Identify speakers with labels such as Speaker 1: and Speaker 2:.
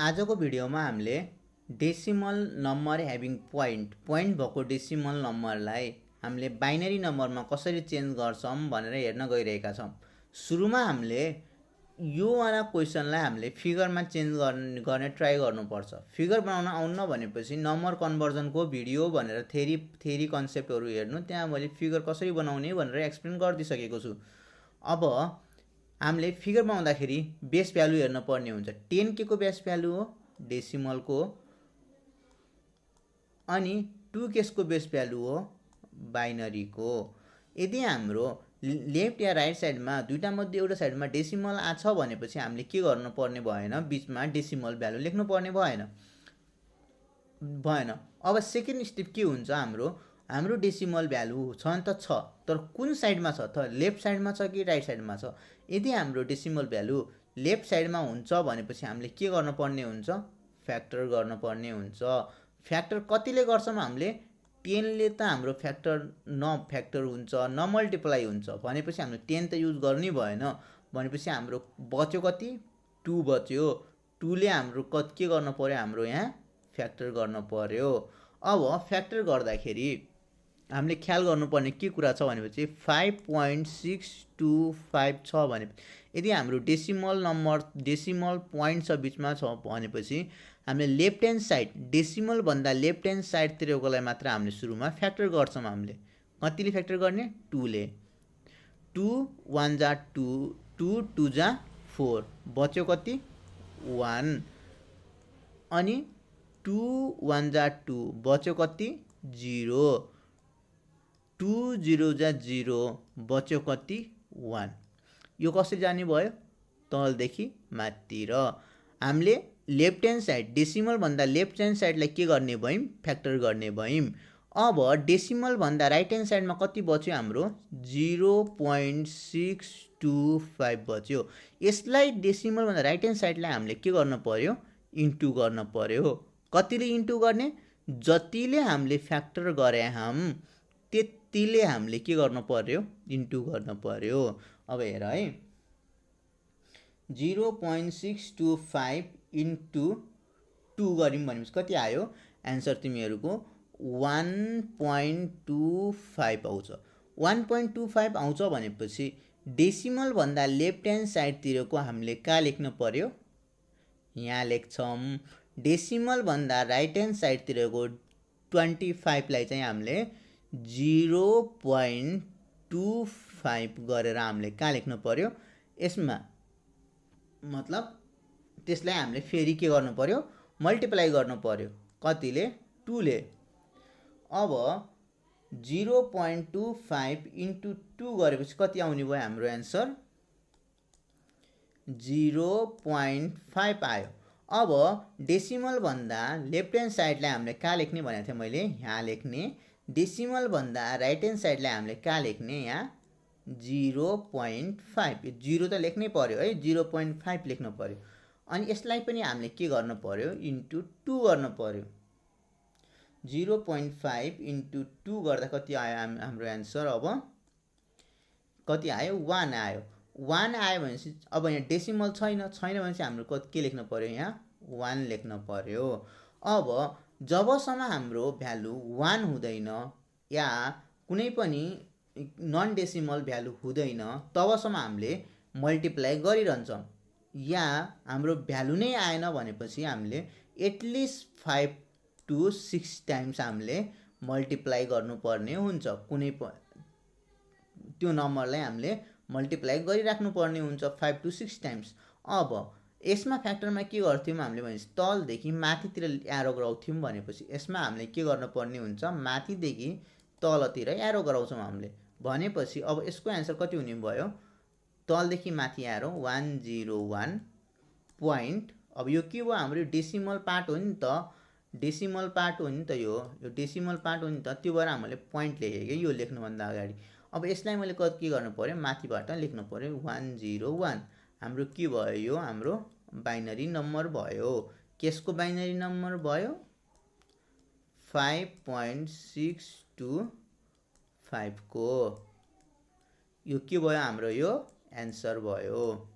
Speaker 1: आजको भिडियोमा हामीले डेसिमल नम्बर ह्याभिङ पोइन्ट भएको डेसिमल नम्बरलाई हामीले बाइनरी नम्बरमा कसरी चेन्ज गर्छौं भनेर हेर्न गइरहेका छौं। सुरुमा हामीले यो वाला क्वेशनलाई हामीले फिगरमा चेन्ज गर्ने ट्राई गर्नुपर्छ। फिगर बनाउन आउन्न भनेपछि नम्बर कन्भर्जनको भिडियो भनेर थ्योरी कन्सेप्टहरु हेर्नु, त्यहाँ मैले फिगर कसरी बनाउने भनेर एक्सप्लेन गरिदिसकेको छु। अब हामीले फिगर बनाउँदाखेरि बेस भ्यालु हेर्न पर्ने हुन्छ। 10 के को बेस भ्यालु हो? डेसिमल को। अनि 2 केसको बेस भ्यालु हो? बाइनरी को। यदि हाम्रो लेफ्ट या राइट साइडमा दुईटा मध्ये एउटा साइडमा डेसिमल आछ भनेपछि हामीले के गर्नु पर्ने भएन, बीचमा डेसिमल भ्यालु लेख्नु पर्ने भएन। अब सेकेन्ड स्टेप के हुन्छ? हाम्रो डेसिमल भ्यालु छ नि त छ, तर कुन साइडमा छ त? लेफ्ट साइडमा छ कि राइट साइडमा छ? यदि हाम्रो डेसिमल भ्यालु लेफ्ट साइडमा हुन्छ भनेपछि हामीले के गर्न पर्ने हुन्छ? फ्याक्टर गर्न पर्ने हुन्छ। फ्याक्टर कतिले गर्छौं हामीले? 10 ले त हाम्रो फ्याक्टर हुन्छ, न मल्टिप्लाई हुन्छ भनेपछि हामीले 10 त युज गर्नै भएन। भनेपछि हाम्रो बच्यो कति? 2 बच्यो। 2 ले हाम्रो के गर्न पर्यो? हाम्रो यहाँ फ्याक्टर गर्न पर्यो। अब फ्याक्टर गर्दाखेरि हामीले ख्याल गर्नुपर्ने के कुरा छ भनेपछि 5.625 छ भने यदि हाम्रो डेसिमल पोइन्ट छ बीचमा छ भनेपछि हामीले लेफ्ट ह्यान्ड साइड डेसिमल भन्दा लेफ्ट ह्यान्ड साइडतिरकोलाई मात्र हामीले सुरुमा फ्याक्टर गर्छौं। हामीले कतिले फ्याक्टर गर्ने? 2 ले। 2 1 जा 2, 2 2 जा 4, बच्यो कति? 1। अनि 2 1 जा 2, बच्यो कति? 0। 2 0 जा 0, बच्यो कति? 1। यो कसरी जाने भयो? तलदेखि माथितिर। हामीले लेफ्ट ह्यान्ड साइड डेसिमल भन्दा लेफ्ट ह्यान्ड साइडलाई के गर्ने भयौं? फ्याक्टर गर्ने भयौं। अब डेसिमल भन्दा राइट ह्यान्ड साइडमा कति बच्यो? हाम्रो 0.625 बच्यो। यसलाई डेसिमल भन्दा राइट ह्यान्ड साइडलाई हामीले के गर्न पर्यो? इन्टु गर्न पर्यो। कतिले इन्टु गर्ने? जतिले हामीले फ्याक्टर गरे त्यतिले हामीले के गर्न पर्यो? इन्टु गर्न पर्यो। अब हेर है, 0.625 इन्टु 2 गर्यौं भनेपछि कति आयो? एन्सर तिमीहरुको 1.25 आउँछ। 1.25 आउँछ भनेपछि डेसिमल भन्दा लेफ्ट ह्यान्ड साइडतिरको हामीले कहाँ लेख्न पर्यो? यहाँ लेख्छौं। डेसिमल भन्दा राइट ह्यान्ड साइडतिरको 25 लाई चाहिँ हामीले 0.25 गरेर हामीले कहाँ लेख्न पर्यो? यसमा मतलब त्यसलाई हामीले फेरि के गर्नु पर्यो? मल्टिप्लाई गर्नु पर्यो। कतिले? 2 ले। अब 0.25 इन्टु 2 गरेपछि कति आउने भयो हाम्रो एन्सर? 0.5 आयो। अब डेसिमल भन्दा लेफ्ट ह्यान्ड साइडलाई हामीले कहाँ लेख्ने भनेको थिएँ मैले? यहाँ लेख्ने। डेसिमल भन्दा राइट ह्यान्ड साइडलाई हामीले कहाँ लेख्ने? यहाँ 0.5। 0 त लेख्नै पर्यो है, 0.5 लेख्नु पर्यो। अनि यसलाई पनि हामीले के गर्न पर्यो? इन्टु 2 गर्न पर्यो। 0.5 इन्टु 2 गर्दा कति आयो हाम्रो एन्सर? अब कति आयो? 1 आयो। 1 आयो भनेपछि अब यहाँ डेसिमल छैन भनेपछि हाम्रो के लेख्न पर्यो? यहाँ 1 लेख्न पर्यो। अब जबसम्म हाम्रो भ्यालु 1 हुँदैन या कुनै पनि नन डेसिमल भ्यालु हुँदैन तबसम्म हामीले मल्टिप्लाई गरिरहन्छौं। या हाम्रो भ्यालु नै आएन भनेपछि हामीले एटलिस्ट 5 to 6 टाइम्स हामीले मल्टिप्लाई गर्नुपर्ने हुन्छ। कुनै त्यो नम्बरलाई हामीले मल्टिप्लाई गरिराख्नु पर्ने हुन्छ 5 to 6 टाइम्स। अब यसमा फ्याक्टरमा के गर्थ्यौं हामीले भनेपछि तलदेखि माथितिर एरो गराउँथ्यौं भनेपछि यसमा हामीले के गर्न पर्ने हुन्छ? माथिदेखि तलतिर एरो गराउँछौं हामीले। भनेपछि अब यसको एन्सर कति हुने भयो? तलदेखि माथि एरो 101 पोइन्ट। अब यो के भयो? हाम्रो डेसिमल पार्ट हो नि त, डेसिमल पार्ट हो नि त, यो डेसिमल पार्ट हो नि त, त्यो भएर हामीले पोइन्ट लेखे के यो लेख्नु भन्दा अगाडि। अब यसलाई मैले के गर्नु पर्यो? माथिबाट लेख्नु पर्यो 101। हाम्रो के भयो? यो हाम्रो बाइनरी नम्बर भयो। केसको बाइनरी नम्बर भयो? 5.625 को। यो के भयो? हाम्रो यो एन्सर भयो।